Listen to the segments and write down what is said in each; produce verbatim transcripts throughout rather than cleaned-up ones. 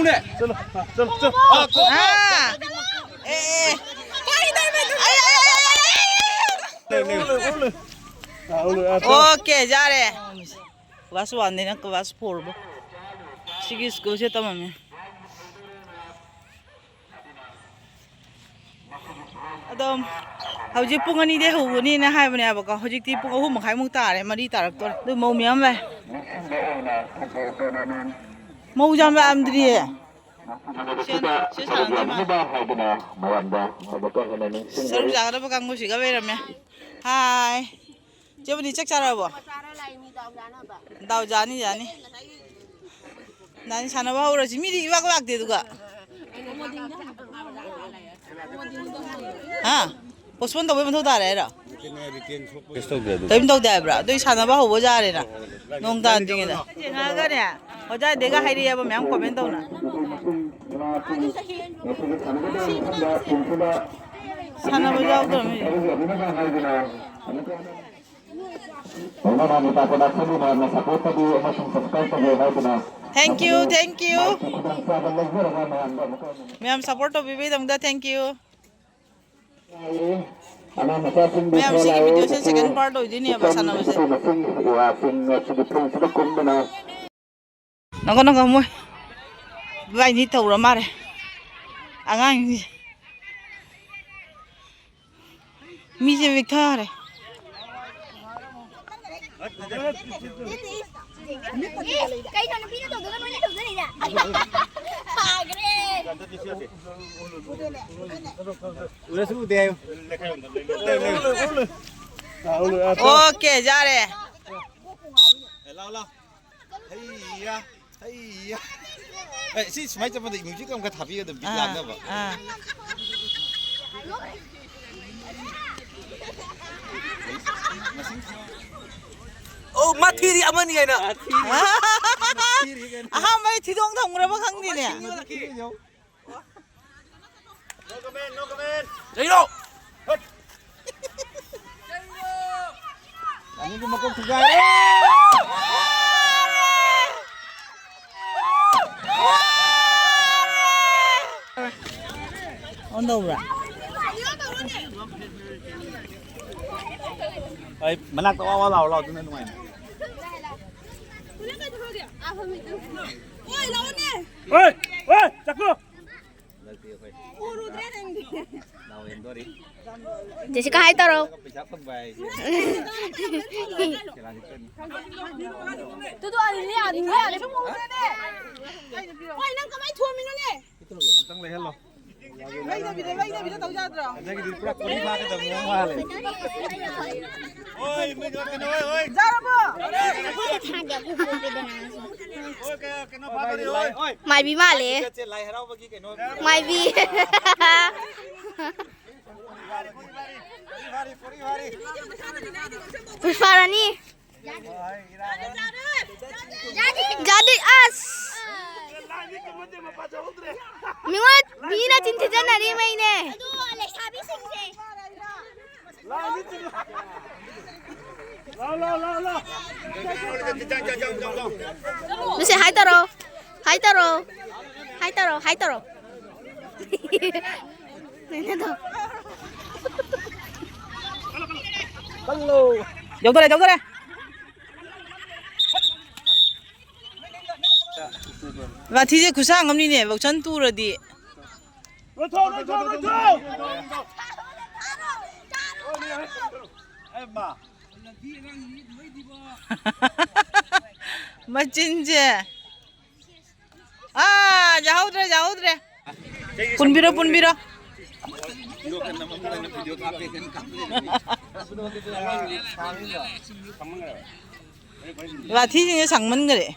ꯆꯠꯂꯣ, ꯆꯠꯂꯣ, ꯆꯠꯂꯣ꯫ ꯑꯥ, ꯀꯣ-, ꯑꯥ꯫ ꯑꯦ, ꯑꯦ꯫ ꯑꯩ, ꯑꯩ, ꯑꯩ, ꯑꯩ, ꯑꯩ, ꯑꯩ꯫ ꯂꯩ, ꯂꯩ, ꯂꯩ, ꯂꯩ꯫ ꯑꯥ, ꯂꯩ, ꯑꯥ, ꯆꯠꯂꯣ꯫ ꯑꯣꯀꯦ, ꯌꯥꯔꯦ꯫ ꯀ꯭ꯂꯥꯁ ꯋꯥꯟꯗꯩꯅ ꯀ꯭ꯂꯥꯁ ꯐꯣꯔꯕꯨ ꯁꯤꯒꯤ ꯁ꯭ꯀꯨꯜꯁꯦ ꯇꯝꯃꯝꯃꯦ꯫ ꯑꯗꯣ ꯍꯧꯖꯤꯛ ꯄꯨꯡ ꯑꯅꯤꯗꯩ ꯍꯧꯒꯅꯤꯅ ꯍꯥꯏꯕꯅꯦꯕꯀꯣ, ꯍꯧꯖꯤꯛꯇꯤ ꯄꯨꯡ ꯑꯍꯨꯝ ꯃꯈꯥꯏꯃꯨꯛ ꯇꯥꯔꯦ, ꯃꯔꯤ ꯇꯥꯔꯛꯇꯣꯔꯦ꯫ ꯑꯗꯨ ꯃꯧ ꯃꯌꯥꯝ ꯂꯥꯛꯑꯦ꯫ ꯃꯧꯁꯨ ꯌꯥꯝ ꯂꯥꯛꯑꯝꯗ꯭ꯔꯤꯌꯦ꯫ ꯁꯦꯟ-, ꯁꯦꯟ ꯁꯥꯔꯝꯗꯣꯏ ꯃꯥꯜꯂꯦ꯫ ꯁꯔꯨꯛ ꯌꯥꯒꯗꯕ ꯀꯥꯡꯕꯨꯁꯤꯒ ꯂꯩꯔꯝꯃꯦ꯫ ꯍꯥꯏ꯫ ꯆꯦꯕꯨꯅꯤ ꯆꯥꯛ ꯆꯥꯔꯕꯣ? ꯗꯥꯎ ꯌꯥꯅꯤ, ꯌꯥꯅꯤ꯫ ꯅꯍꯥꯟ ꯁꯥꯟꯅꯕ ꯍꯧꯔꯁꯤ꯫ ꯃꯤꯗꯤ ꯏꯋꯥꯛ ꯂꯥꯛꯇꯦ ꯑꯗꯨꯒ꯫ ꯍꯥ? Postpone ꯇꯧꯕꯩ ꯃꯊꯧ ꯇꯥꯔꯦ ꯍꯥꯏꯔꯣ? ꯀꯩꯁꯨ ꯇꯧꯗꯦ ꯑꯗꯨ꯫ ꯀꯔꯤꯝ ꯇꯧꯗꯦ ꯍꯥꯏꯕ꯭ꯔꯥ? ꯑꯗꯨꯏ ꯁꯥꯟꯅꯕ ꯍꯧꯕ ꯌꯥꯔꯦꯅ꯫ ꯅꯣꯡ ꯇꯥꯗ꯭ꯔꯤꯉꯩꯗ꯫ ꯌꯦꯡꯉꯛꯑꯒꯅꯦ, ꯑꯣꯖꯥꯗꯩꯒ ꯍꯥꯏꯔꯛꯑꯦꯕ ꯃꯌꯥꯝ comment ꯇꯧꯅ꯫ ꯁꯥꯟꯅꯕ ꯌꯥꯎꯗ꯭ꯔꯕꯅꯤ꯫ ꯃꯌꯥꯝꯅ ꯇꯥꯛꯄꯗ ꯑꯩꯈꯣꯏꯕꯨ ꯃꯌꯥꯝꯅ support ꯇꯧꯕꯤꯌꯨ ꯑꯃꯁꯨꯡ subscribe ꯇꯧꯕꯤꯌꯨ ꯍꯥꯏꯗꯨꯅ Thank you, thank you꯫ ꯈꯨꯗꯣꯡꯆꯥꯕ ꯂꯧꯖꯔꯒ ꯃꯌꯥꯝꯗ ꯑꯃꯨꯛꯀ ꯍꯟꯅ ꯃꯌꯥꯝ support ꯇꯧꯕꯤꯕꯒꯤꯗꯃꯛꯇ thank you꯫ ꯉꯥꯏꯔꯦ꯫ ꯑꯉꯥꯡ ꯃꯆꯥꯁꯤꯡꯕꯨ ꯃꯌꯥꯝ ꯈꯔ ꯁꯤꯒꯤ ꯂꯥꯛꯑꯣ, video ꯁꯦ ꯎꯄꯨ, second part ꯑꯣꯏꯗꯣꯏꯅꯦꯕ ꯎꯄꯨ ꯁꯥꯟꯅꯕꯁꯦ꯫ ꯎꯄꯨ ꯃꯁꯤꯡ ꯋꯥꯁꯤꯡ ꯑꯁꯤꯒꯤ ꯐꯤꯁꯤꯗ ꯀꯨꯝꯗꯨꯅ ꯅꯪꯀꯣ, ꯅꯪꯀꯣ, ꯃꯣꯏ ꯏꯕꯥꯏꯅꯤ ꯇꯧꯔ ꯃꯥꯜꯂꯦ꯫ ꯑꯉꯥꯡꯁꯤꯡꯁꯦ꯫ ꯃꯤꯁꯦ ꯄꯤꯛꯊꯔꯦ꯫ ꯀꯩꯅꯣ ꯅꯨꯄꯤꯅ ꯇꯧꯗꯣꯏꯒ ꯅꯣꯏꯅ ꯇꯧꯗꯣꯏꯅꯤꯅ? ꯐꯥꯈ꯭ꯔꯦ꯫ ꯎꯔꯁꯨ ꯎꯗꯦ ꯍꯥꯏꯌꯨ꯫ ꯑꯣꯀꯦ, ꯌꯥꯔꯦ꯫ ꯂꯥꯎ, ꯂꯥꯎ꯫ ꯍꯩꯌꯥ, ꯍꯩꯌꯥ꯫ ꯑꯦ, ꯁꯤ ꯁꯨꯃꯥꯏꯅ ꯆꯠꯄꯗ music ꯑꯃ ꯈꯔ ꯊꯥꯕꯤꯒꯗꯕ, beat ꯑꯥ, ꯂꯥꯛꯅꯕ꯫ ꯑꯥ꯫ ꯑꯧ, ꯃꯥ ꯊꯤꯔꯤ ꯑꯃꯅꯤ ꯍꯥꯏꯅ꯫ ꯑꯍꯥꯟꯕꯗꯤ ꯊꯤꯗꯣꯡ ꯊꯝꯈ꯭ꯔꯕ ꯈꯪꯗꯦꯅꯦ꯫ ꯃꯥ ꯊꯤꯔꯤ ꯌꯦꯡꯉꯨ꯫ ꯂꯩꯔꯣ! ꯑꯅꯤꯗꯨ ꯃꯀꯣꯛ ꯊꯨꯒꯥꯏꯔꯦ! ꯐꯣꯟ ꯇꯧꯕ꯭ꯔꯥ? ꯑꯩ ꯃꯅꯥꯛꯇ ꯋꯥ ꯋꯥ ꯂꯥꯎꯔ ꯂꯥꯎꯗꯨꯅ ꯅꯨꯡꯉꯥꯏꯅ꯫ ꯍꯣꯏ, ꯍꯣꯏ, ꯆꯠꯈ꯭ꯔꯣ꯫ ꯍꯟꯗꯛꯇꯤ ꯑꯩꯈꯣꯏ ꯂꯥꯎ ꯌꯦꯡꯗꯣꯔꯤ꯫ ꯖꯦꯁꯤꯀꯥ ꯍꯥꯏ ꯇꯧꯔꯣ꯫ ꯄꯩꯁꯥ ꯐꯪꯕ ꯍꯥꯏꯁꯦ꯫ ꯀꯦꯔꯥꯅꯤꯇꯅꯤ꯫ ꯇꯨꯗꯨ ꯑꯅꯤꯅꯦ, ꯑꯅꯤꯅꯦ, ꯑꯅꯤꯅꯦ꯫ ꯍꯣꯏ, ꯅꯪ ꯀꯃꯥꯏ ꯊꯣꯝꯃꯤꯅꯣꯅꯦ? ꯑꯝꯇꯪ ꯂꯩꯍꯜꯂꯣ꯫ ꯂꯩꯗꯕꯤꯗ, ꯂꯩꯗꯕꯤꯗ ꯇꯧ ꯌꯥꯗ꯭ꯔꯣ? ꯍꯟꯗꯛꯀꯤꯗꯤ ꯄꯨꯔꯥ ꯀꯣꯔꯤ ꯐꯥꯒꯗꯕ ꯃꯑꯣꯡ ꯃꯥꯜꯂꯦ꯫ ꯌꯥꯔꯕꯣ? ꯃꯥꯏꯕꯤ ꯃꯥꯜꯂꯦ꯫ ꯆꯠꯁꯦ, ꯂꯥꯏ ꯍꯔꯥꯎꯕꯒꯤ ꯀꯩꯅꯣ꯫ ꯃꯥꯏꯕꯤ꯫ ꯄꯨꯁꯄꯥ ꯔꯥꯅꯤ꯫ ꯌꯥꯗꯦ, ꯑꯁ! ꯃꯤꯉꯣꯟ ꯃꯤꯅ ꯆꯤꯟ ꯊꯤꯖꯟꯅꯔꯤꯃꯩꯅꯦ꯫ ꯃꯁꯤ ꯍꯥꯏ ꯇꯧꯔꯣ, ꯍꯥꯏ ꯇꯧꯔꯣ, ꯍꯥꯏ ꯇꯧꯔꯣ, ꯍꯥꯏ ꯇꯧꯔꯣ꯫ ꯅꯦꯅꯦꯗꯣ꯫ ꯌꯧꯗꯣꯔꯦ, ꯌꯧꯗꯣꯔꯦ꯫ ꯂꯥꯊꯤꯁꯦ ꯈꯨꯁꯥꯡ ꯑꯃꯅꯤꯅꯦ, ꯕꯛꯁꯟ ꯇꯨꯔꯗꯤ꯫ ꯃꯆꯤꯟꯁꯦ꯫ ꯑꯥ, ꯌꯥꯍꯧꯗ꯭ꯔꯦ, ꯌꯥꯍꯧꯗ꯭ꯔꯦ꯫ ꯄꯨꯟꯕꯤꯔꯣ, ꯄꯨꯟꯕꯤꯔꯣ꯫ ꯂꯥꯊꯤꯁꯤꯡꯁꯦ ꯁꯥꯡꯃꯟꯈꯔꯦ꯫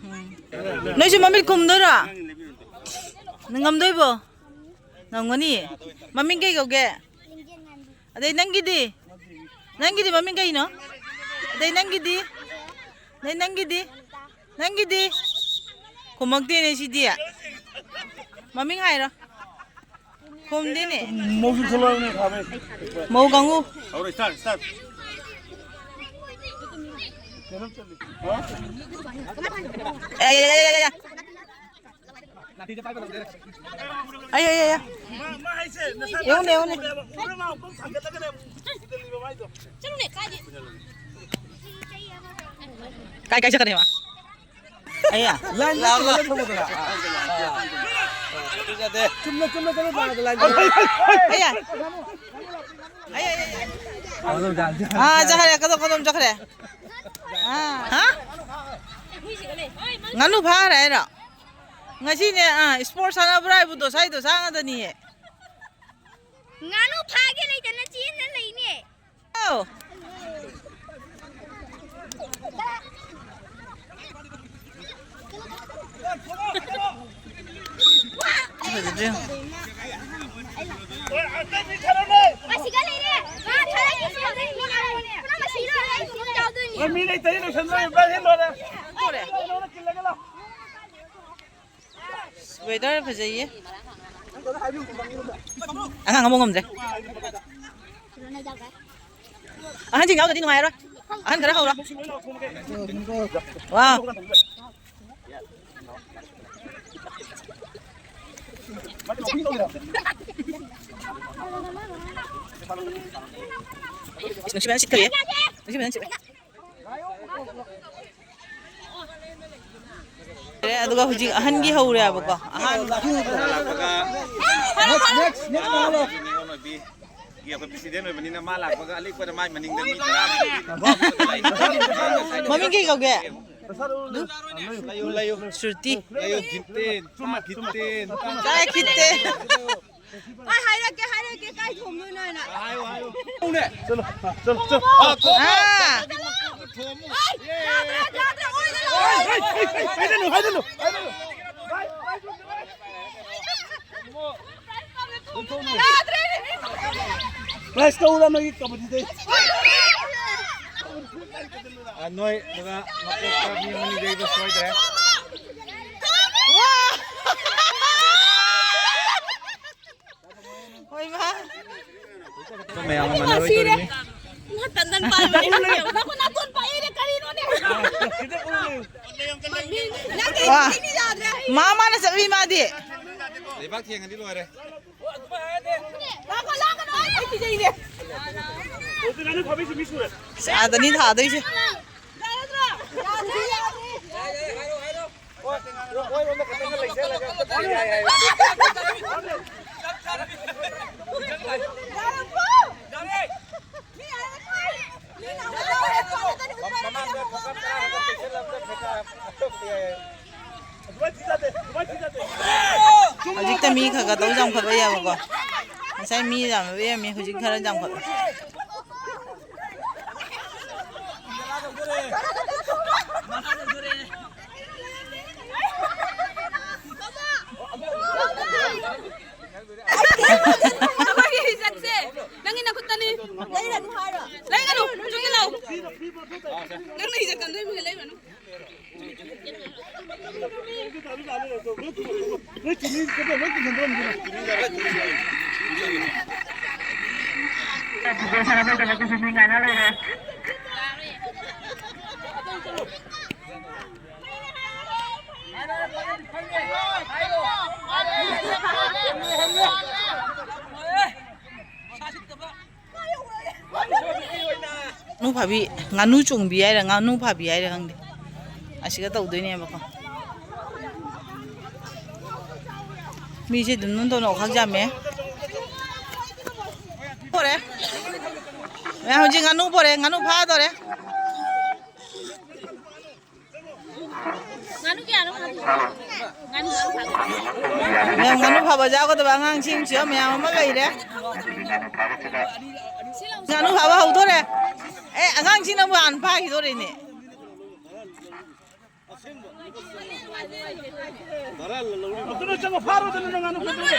ꯎꯝ꯫ ꯅꯣꯏꯁꯨ ꯃꯃꯤꯠ ꯈꯨꯝꯗꯣꯏꯔꯣ? ꯅꯪ ꯉꯝꯗꯣꯏꯕꯣ? ꯉꯝꯒꯅꯤ꯫ ꯃꯃꯤꯡ ꯀꯩ ꯀꯧꯒꯦ? ꯑꯗꯩ ꯅꯪꯒꯤꯗꯤ? ꯅꯪꯒꯤꯗꯤ ꯃꯃꯤꯡ ꯀꯩꯅꯣ? ꯑꯗꯩ ꯅꯪꯒꯤꯗꯤ? ꯑꯗꯩ ꯅꯪꯒꯤꯗꯤ? ꯅꯪꯒꯤꯗꯤ? ꯈꯨꯝꯃꯛꯇꯦꯅꯦ ꯁꯤꯗꯤ꯫ ꯃꯃꯤꯡ ꯍꯥꯏꯔꯣ꯫ ꯈꯨꯝꯗꯦꯅꯦ꯫ ꯃꯧꯁꯨ ꯊꯣꯛꯂꯛꯑꯕꯅꯦ, ꯐꯥꯕꯩ꯫ ꯃꯧ ꯀꯥꯡꯕꯨ꯫ ꯍꯧꯔꯣ, start, start꯫ ꯑꯦ, ꯑꯦ, ꯑꯦ, ꯑꯦ, ꯑꯦ꯫ ꯑꯩ ꯑꯩ ꯑꯩ ꯌꯦꯡꯉꯨꯅꯦ, ꯌꯦꯡꯉꯨꯅꯦ꯫ ꯀꯥꯏ ꯀꯥꯏ ꯆꯠꯀꯅꯦꯕ? ꯑꯩꯌꯥ꯫ ꯂꯥꯏꯟꯗ ꯂꯥꯎ, ꯂꯥꯎ꯫ ꯆꯨꯝꯅ ꯊꯝꯃꯨꯗꯅ꯫ ꯆꯨꯝꯅ, ꯆꯨꯝꯅ ꯆꯠꯂꯨ ꯃꯥꯗꯣ ꯂꯥꯏꯟꯗ꯫ ꯑꯩꯌꯥ꯫ ꯑꯩꯌꯥ, ꯑꯩꯌꯥ, ꯑꯩꯌꯥ꯫ ꯑꯥ, ꯆꯠꯈ꯭ꯔꯦ꯫ ꯀꯗꯣꯝ, ꯀꯗꯣꯝ ꯆꯠꯈ꯭ꯔꯦ? ꯑꯥ꯫ ꯍꯥ? ꯉꯥꯅꯨ ꯐꯥꯈ꯭ꯔꯦ ꯍꯥꯏꯔꯣ? ꯉꯁꯤꯅꯦ, ꯑꯥ, ꯏꯁꯄꯣꯔꯠ ꯁꯥꯟꯅꯕ꯭ꯔꯥ ꯍꯥꯏꯕꯗꯣ ꯁ꯭ꯋꯥꯏꯗꯣ ꯁꯥ ꯉꯥꯛꯇꯅꯤꯌꯦ꯫ ꯉꯥꯅꯨ ꯐꯥꯒꯦ ꯂꯩꯇꯅ ꯆꯦꯟꯅ ꯂꯩꯅꯦ꯫ ꯑꯧ꯫ ꯐꯖꯗ꯭ꯔꯦ꯫ ꯑꯁꯤꯒ ꯂꯩꯔꯦ꯫ ꯃꯥ ꯊꯥꯔꯛꯀꯦ ꯁꯤꯗ ꯂꯩꯔꯦ꯫ ꯄꯨꯟꯅ ꯃꯁꯤꯔꯣ? ꯑꯩ ꯄꯨꯟꯅ ꯌꯥꯎꯗꯣꯏꯅꯤ꯫ ꯃꯤ ꯂꯩꯇ꯭ꯔꯗꯤ ꯂꯣꯏꯁꯟꯗꯣꯏ ꯕꯥ ꯍꯦꯟ ꯂꯣꯏꯔꯦ꯫ ꯇꯣꯔꯦ꯫ ꯂꯣꯏꯔꯦ, ꯂꯣꯏꯔꯦ, ꯀꯤꯜꯂꯒꯦ ꯂꯥꯎ꯫ ꯋꯦꯗꯔ ꯐꯖꯩꯌꯦ꯫ ꯑꯉꯥꯡ ꯑꯃ ꯉꯝꯗ꯭ꯔꯦ꯫ ꯑꯍꯟꯁꯤꯡ ꯌꯥꯎꯗ꯭ꯔꯗꯤ ꯅꯨꯡꯉꯥꯏꯔꯣꯏ꯫ ꯑꯍꯟ ꯈꯔ ꯍꯧꯔꯣ꯫ ꯋꯥ꯫ ꯅꯨꯡꯁꯤꯕꯅ ꯁꯤꯠꯈ꯭ꯔꯦ꯫ ꯅꯨꯡꯁꯤꯕꯅ ꯁꯤꯠꯈ꯭ꯔꯦ꯫ ꯑꯗꯨꯒ ꯍꯧꯖꯤꯛ ꯑꯍꯟꯒꯤ ꯍꯧꯔꯦꯕꯀꯣ꯫ ꯑꯍꯥꯟꯕ꯫ ꯂꯥꯛꯄꯒ ꯅꯦꯛꯁ, ꯅꯦꯛꯁ, ꯅꯦꯛꯁ ꯃꯥ ꯂꯥꯛꯑꯣ꯫ ꯅꯤꯉꯣꯜ ꯑꯣꯏꯕꯤ꯫ ꯑꯩꯈꯣꯏ ꯄ꯭ꯔꯦꯁꯤꯗꯦꯟ ꯑꯣꯏꯕꯅꯤꯅ ꯃꯥ ꯂꯥꯛꯄꯒ ꯑꯂꯤꯛꯄꯗ ꯃꯥꯏ ꯃꯅꯤꯡꯗ ꯃꯤ ꯇꯔꯥꯃꯨꯛ ꯃꯃꯤꯡ ꯀꯩ ꯀꯧꯒꯦ? ꯂꯩꯌꯨ, ꯂꯩꯌꯨ꯫ ꯁ꯭ꯔꯨꯇꯤ꯫ ꯂꯩꯌꯨ, ꯒꯤꯇꯦꯟ, ꯒꯤꯇꯦꯟ꯫ ꯀꯥꯏ ꯒꯤꯇꯦꯟ? ꯑꯩ ꯍꯥꯏꯔꯛꯀꯦ, ꯍꯥꯏꯔꯛꯀꯦ, ꯀꯥꯏ ꯊꯣꯝꯗꯣꯏꯅꯣ ꯍꯥꯏꯅ꯫ ꯍꯥꯏꯌꯨ, ꯍꯥꯏꯌꯨ꯫ ꯆꯠꯂꯣ, ꯆꯠꯂꯣ, ꯆꯠꯂꯣ꯫ ꯑꯥ, ꯀꯣ-, ꯑꯥ꯫ ꯌꯥꯗ꯭ꯔꯦ, ꯌꯥꯗ꯭ꯔꯦ, ꯑꯣꯏꯗ꯭ꯔꯦ, ꯑꯣꯏꯗ꯭ꯔꯦ꯫ ꯍꯥꯏꯗꯅꯨ, ꯍꯥꯏꯗꯅꯨ, ꯍꯥꯏꯗꯅꯨ꯫ ꯌꯥꯗ꯭ꯔꯦ꯫ ꯄ꯭ꯔꯥꯏꯖ ꯀꯧꯔ ꯅꯣꯏꯒꯤ ꯀꯕꯗꯤꯗꯩ꯫ ꯑ, ꯅꯣꯏ ꯗꯗꯥ ꯃꯀꯣꯛꯇ ꯃꯤ ꯑꯃꯅꯤ ꯌꯩꯕ ꯁꯣꯏꯗ꯭ꯔꯦ꯫ ꯍꯣꯏ, ꯃꯥ꯫ ꯃꯌꯥꯝ ꯑꯃ ꯃꯥꯟꯅꯔꯣꯏꯗꯧꯔꯤꯅꯤ꯫ ꯇꯟꯗꯟ ꯄꯥꯏꯕꯅꯦ꯫ ꯅꯈꯨꯠ ꯅꯥꯇꯣꯟ ꯄꯥꯏꯔꯦ, ꯀꯔꯤꯅꯣꯅꯦ? ꯅꯪ ꯀꯩ ꯋꯥ꯫ ꯇꯧꯔꯤꯅꯤꯗ? ꯃꯥ, ꯃꯥꯅ ꯆꯠꯂꯤ ꯃꯥꯗꯤ꯫ ꯂꯩꯕꯥꯛ ꯊꯦꯡꯉꯗꯤ ꯂꯣꯏꯔꯦ꯫ ꯂꯥꯛꯀꯅꯨ, ꯂꯥꯛꯀꯅꯨ, ꯑꯩ ꯀꯤꯖꯩꯅꯦ꯫ ꯑꯥꯗꯅꯤ ꯊꯥꯗꯣꯏꯁꯦ꯫ ꯌꯥꯔꯗ꯭ꯔꯣ? ꯌꯥꯗ꯭ꯔꯦ, ꯌꯥꯗ꯭ꯔꯦ꯫ ꯍꯧꯖꯤꯛꯇ ꯃꯤ ꯈꯔ ꯈꯔ ꯇꯧ ꯌꯥꯝꯈꯠꯂꯛꯑꯦꯕꯀꯣ꯫ ꯉꯁꯥꯏ ꯃꯤ ꯌꯥꯝꯅ ꯂꯦꯝꯃꯤ, ꯍꯧꯖꯤꯛ ꯈꯔ ꯌꯥꯝꯈꯠꯂꯦ꯫ ꯅꯪꯒꯤ ꯍꯤꯖꯠꯁꯦ ꯅꯪꯒꯤ ꯅꯈꯨꯠꯇꯅꯤ꯫ ꯂꯩꯔꯅꯨ ꯍꯥꯏꯔꯣ? ꯂꯩꯒꯅꯨ, ꯆꯨꯝꯅ ꯂꯥꯎ꯫ ꯅꯪꯅ ꯍꯤꯖꯠ ꯀꯟꯗꯣꯏ ꯃꯤꯒ ꯂꯩꯔꯅꯨ꯫ ꯉꯥꯅꯨ ꯐꯥꯕꯤ, ꯉꯥꯅꯨ ꯆꯣꯡꯕꯤ ꯍꯥꯏꯔ ꯉꯥꯅꯨ ꯐꯥꯕꯤ ꯍꯥꯏꯔ ꯈꯪꯗꯦ꯫ ꯑꯁꯤꯒ ꯇꯧꯗꯣꯏꯅꯦꯕꯀꯣ꯫ ꯃꯤꯁꯦ ꯑꯗꯨꯝ ꯅꯨꯡ ꯇꯧꯅ ꯈꯛ ꯌꯥꯝꯃꯦ꯫ ꯄꯣꯔꯦ꯫ ꯃꯌꯥꯝ ꯍꯧꯖꯤꯛ ꯉꯥꯅꯨ ꯄꯣꯔꯦ, ꯉꯥꯅꯨ ꯐꯥꯗꯣꯔꯦ꯫ ꯉꯥꯅꯨ ꯀꯌꯥꯅꯣ ꯐꯥꯗꯣꯏꯁꯦ? ꯉꯥꯅꯨ ꯀꯌꯥꯅꯣ ꯐꯥꯗꯣꯏꯁꯦ? ꯃꯌꯥꯝ ꯉꯥꯅꯨ ꯐꯥꯕ ꯌꯥꯎꯒꯗꯕ ꯑꯉꯥꯡꯁꯤꯡꯁꯨ ꯃꯌꯥꯝ ꯑꯃ ꯂꯩꯔꯦ꯫ ꯁꯤ ꯂꯥꯎ꯫ ꯉꯥꯅꯨ ꯐꯥꯕ ꯍꯧꯗꯣꯔꯦ꯫ ꯑꯦ, ꯑꯉꯥꯡꯁꯤꯅꯕꯨ ꯍꯥꯟꯅ ꯐꯥꯈꯤꯗꯣꯔꯦꯅꯦ꯫ ꯑꯗꯨꯅ ꯆꯪꯉꯣ, ꯐꯥꯔꯣꯗꯅ ꯅꯪ ꯉꯥꯅꯨ ꯐꯥꯗꯣꯔꯦ꯫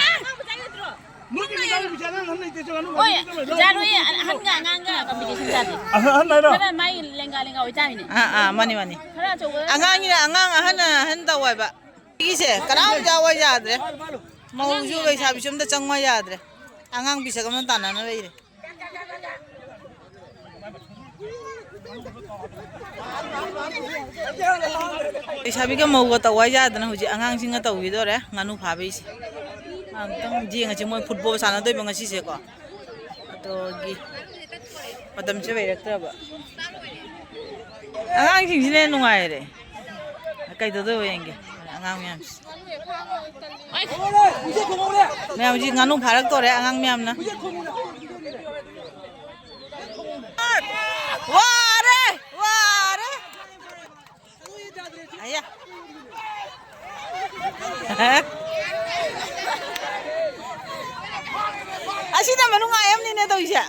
ꯅꯣꯏꯒꯤ ꯅꯨꯡꯗꯥꯡꯒꯤ ꯄꯩꯁꯥ ꯑꯉꯥꯡ ꯑꯍꯟ ꯂꯩꯇꯦ, ꯆꯪꯉꯣ, ꯉꯥꯅꯨ ꯍꯣꯏ, ꯉꯥꯅꯨ ꯆꯪꯉꯣ꯫ ꯌꯥꯔꯣꯏꯌꯦ꯫ ꯑꯍꯟꯒ ꯑꯉꯥꯡꯒ competition ꯆꯥꯗꯦ꯫ ꯑꯍꯟ, ꯑꯍꯟ ꯍꯥꯏꯔꯣ? ꯈꯔ ꯃꯥꯏ ꯂꯦꯡꯒꯥ ꯂꯦꯡꯒꯥ ꯑꯣꯏꯇꯥꯔꯤꯅꯦ꯫ ꯑꯥ, ꯑꯥ, ꯃꯥꯅꯤ, ꯃꯥꯅꯤ꯫ ꯈꯔ ꯑꯆꯧꯕ꯫ ꯑꯉꯥꯡꯒꯤꯅ ꯑꯉꯥꯡ, ꯑꯍꯟꯅ ꯑꯍꯟ ꯇꯧ ꯍꯥꯏꯕ꯫ ꯁꯤꯒꯤꯁꯦ ꯀꯅꯥꯝ ꯌꯥꯎꯕ ꯌꯥꯗ꯭ꯔꯦ꯫ ꯃꯧꯁꯨ ꯂꯩꯁꯥꯕꯤꯁꯨ ꯑꯝꯇ ꯆꯪꯕ ꯌꯥꯗ꯭ꯔꯦ꯫ ꯑꯉꯥꯡ ꯄꯤꯁꯛ ꯑꯃ ꯇꯥꯟꯅꯅ ꯂꯩꯔꯦ꯫ ꯂꯩꯁꯥꯕꯤꯒ ꯃꯧꯒ ꯇꯧ ꯍꯥꯏ ꯌꯥꯗꯅ ꯍꯧꯖꯤꯛ ꯑꯉꯥꯡꯁꯤꯡꯒ ꯇꯧꯈꯤꯗꯣꯔꯦ ꯉꯥꯅꯨ ꯐꯥꯕꯩꯁꯦ꯫ ꯑꯝꯇꯪ ꯌꯦꯡꯉꯁꯤ ꯃꯣꯏ ꯐꯨꯠꯕꯣꯜ ꯁꯥꯟꯅꯗꯣꯏꯕ ꯉꯁꯤꯁꯦꯀꯣ꯫ ꯑꯗꯨꯒꯤ ꯃꯇꯝꯁꯦ ꯂꯩꯔꯛꯇ꯭ꯔꯕ꯫ ꯑꯉꯥꯡꯁꯤꯡꯁꯤꯅ ꯍꯦꯟꯅ ꯅꯨꯡꯉꯥꯏꯔꯦ꯫ ꯀꯩꯗꯧꯗꯣꯏꯕ ꯌꯦꯡꯒꯦ ꯑꯉꯥꯡ ꯃꯌꯥꯝꯁꯦ꯫ ꯃꯌꯥꯝ ꯍꯧꯖꯤꯛ ꯉꯥꯅꯨ ꯐꯥꯔꯛꯇꯣꯔꯦ ꯑꯉꯥꯡ ꯃꯌꯥꯝꯅ꯫ ꯋꯥꯔꯦ, ꯋꯥꯔꯦ꯫ ꯑꯌꯥ꯫ ꯑꯁꯤꯅ ꯃꯅꯨꯡ ꯑꯥ ꯑꯃꯅꯤꯅꯦ ꯇꯧꯔꯤꯁꯦ꯫